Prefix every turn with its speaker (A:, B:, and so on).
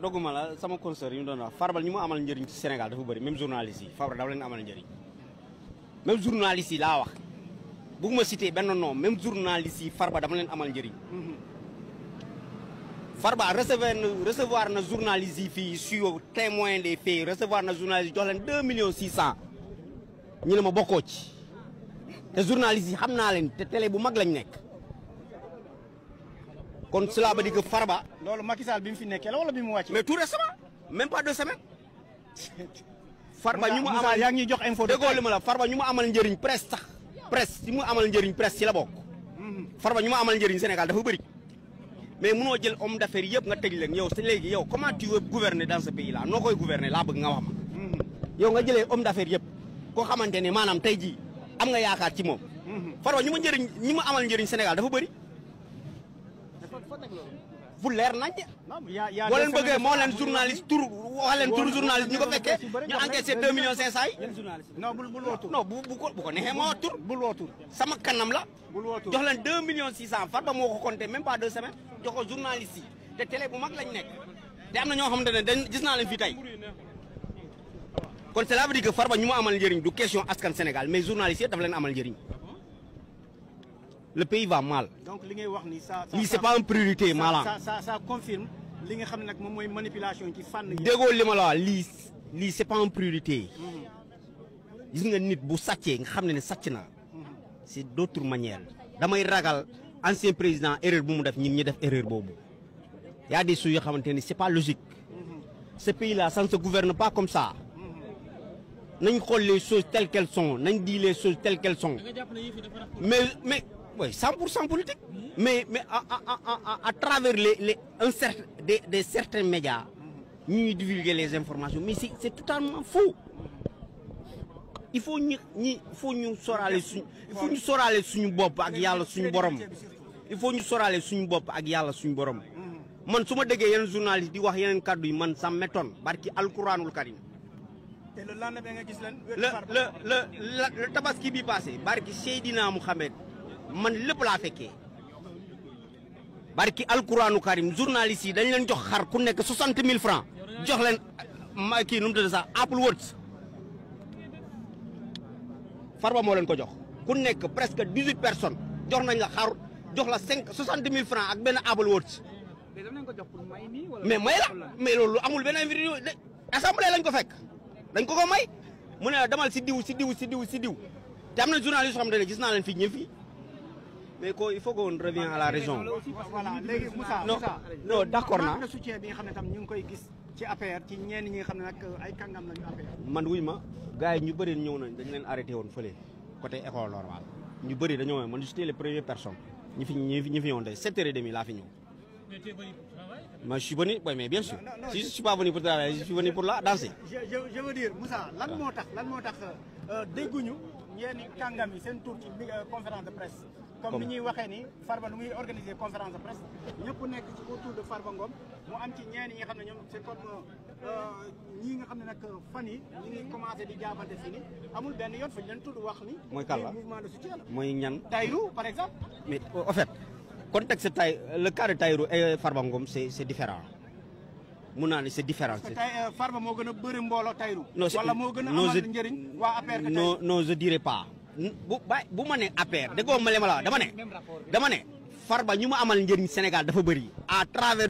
A: doguma la sama concert yi ñu doon wax Farba ñu mu amal njëriñ ci Sénégal dafa bëri même journaliste yi Farba dafa leen amal njëriñ même journaliste yi laa wax bugguma cité benn nom même journaliste yi Farba dama leen amal njëriñ Farba recevoir na journaliste yi fii sur témoin des faits recevoir na journaliste jox leen 2 millions 600 ñu ne ma bokkoo ci te journaliste yi xam naa leen te télé bu mag lañ nekk kon cela veut dire que Farba.
B: loolu Macky Sall bi mu fi nekkee la wala bi mu wàcc.
A: mais tout récemment même pas 2 semaines. Farba ñu mu amal
B: yaa ngi ñuy jox info.
A: déggoo li ma la Farba ñu mu amal njëriñ presse sax presse si mu amal njëriñ presse ci la bokk. Farba ñu mu amal njëriñ Sénégal dafa bëri. mais munoo jël homme d'affaires yëpp nga tëj leen yow léegi yow comment tu veux gouverner dans ce pays là noo koy gouverner laa bëgg nga wax ma. yow nga jëlee homme d'affaires yëpp koo xamante ne maanaam tey jii am nga yaakaar ci moom. Farba ñu mu amal njëriñ Sénégal dafa bëri. fu leer nañ boo leen bëggee moo leen journaliste tur wax leen tur journaliste ñu ko fekkee ñu encaissé 2 millions 500 yi.
B: non bul woo tur
A: non bu ko neexee moo tur.
B: bul woo tur
A: sama kanam la.
B: bul woo tur
A: jox leen 2 millions 600 Farba moo ko compté même pas 2 semaines jox ko journaliste yi te télé bu mag lañ nekk te am na ñoo xamante ne dañ gis naa leen fii tey kon cela veut dire que Farba ñu mu amal njëriñ du question askan Sénégal mais journaliste yi dafa leen amal njëriñ. Le pays va mal.
B: donc li ngay wax ni ça
A: c'est pas une priorité maanaam.
B: ça confirme li nga xam ne nag moom mooy manipulation ci fànn.
A: déggoo li ma la wax lii c'est pas une priorité. gis nga nit bu sàccee nga xam ne sàcc na. c'est d'autres manières. damay ragal ancien président erreur bu mu def ñun ñi def erreur boobu. y a des choses yoo xamante ni c'est pas logique. ce pays là ça ne se gouverne pas comme ça. nañ xool les choses telles qu'elles sont nañ di les choses telles qu'elles sont. mais. Oui, 100% politique. Mais à travers des certains médias, nous divulguer les informations. Mais c'est totalement faux. Il faut nous sorale suñu bopp ak yàlla suñu borom. Il faut ñu sorale suñu bopp ak yàlla suñu borom. Man su ma déggee yeneen journaliste di wax yeneen kaddu yi man ça m'étonne barki alquranul karim.
B: te le lendemain nga gis leen.
A: le tabaski bi passé barki Seydina Mouhamed. man lépp laa fekkee barki alquranu karim journaliste yi dañ leen jox xar ku nekk 60 000 francs jox leen ma kii nu mu tudd sax Apple Watch Farba moo leen ko jox ku nekk presque 18 personnes jox nañ la xar jox la 60 000 francs ak benn Apple Watch.
C: mais dañ ko jox pour may nii wala.
A: mais may la mais loolu amul benn vidéo assemblée lañ ko fekk dañ ko may mu ne demal si diw te am na journaliste yoo xam ne gis naa leen fii ñëpp fii. mais il faut qu'on revienne à la raison.
B: voilà léegi Moussa
A: non d'accord naa.
B: soutien bi nga xam ne tam ñu ngi koy gis ci APR ci ñenn ñi nga xam ne nag ay kàngam lañu APR.
A: man wuy ma gars yi ñu bëri ñëw nañ dañ leen arrêté woon fële côté école normale ñu bëri dañoo man j'étais les premières personnes ñi fi ñëwoon tey 7h30 laa fi ñëw. mais je suis venu oui mais bien sûr. si je suis pas venu pour travailler je suis venu pour la danser.
B: je veux dire Moussa lan moo tax dégguñu ñenn kàngam yi seen tour ci conférence de presse. comme ni ñuy waxee ni Farba nu muy organiser conférence de presse ñëpp nekk ci autour de Farba Ngom mu am ci ñeen yi nga xam ne ñoom c'est comme ñii nga xam ne nag fan yi ñu ngi commencé di jaabante fi ni amul benn yoon fa ñu leen tudd wax ni.
A: mooy kàlla
B: mouvement de soutien la.
A: mooy ñan.
B: Tahirou par exemple.
A: mais en fait contexte le cas de Tahirou et Farba Ngom c'est différent mun naa ne c'est différent.
B: parce que Farba moo gën a bëri mbooloo Tahirou.
A: non
B: wala moo gën a amal njëriñ waa APR.
A: non je dirais pas. bu ma ne APR déggoo ma le ma la dama ne Farba ñu ma amal njëriñ Sénégal dafa bëri à travers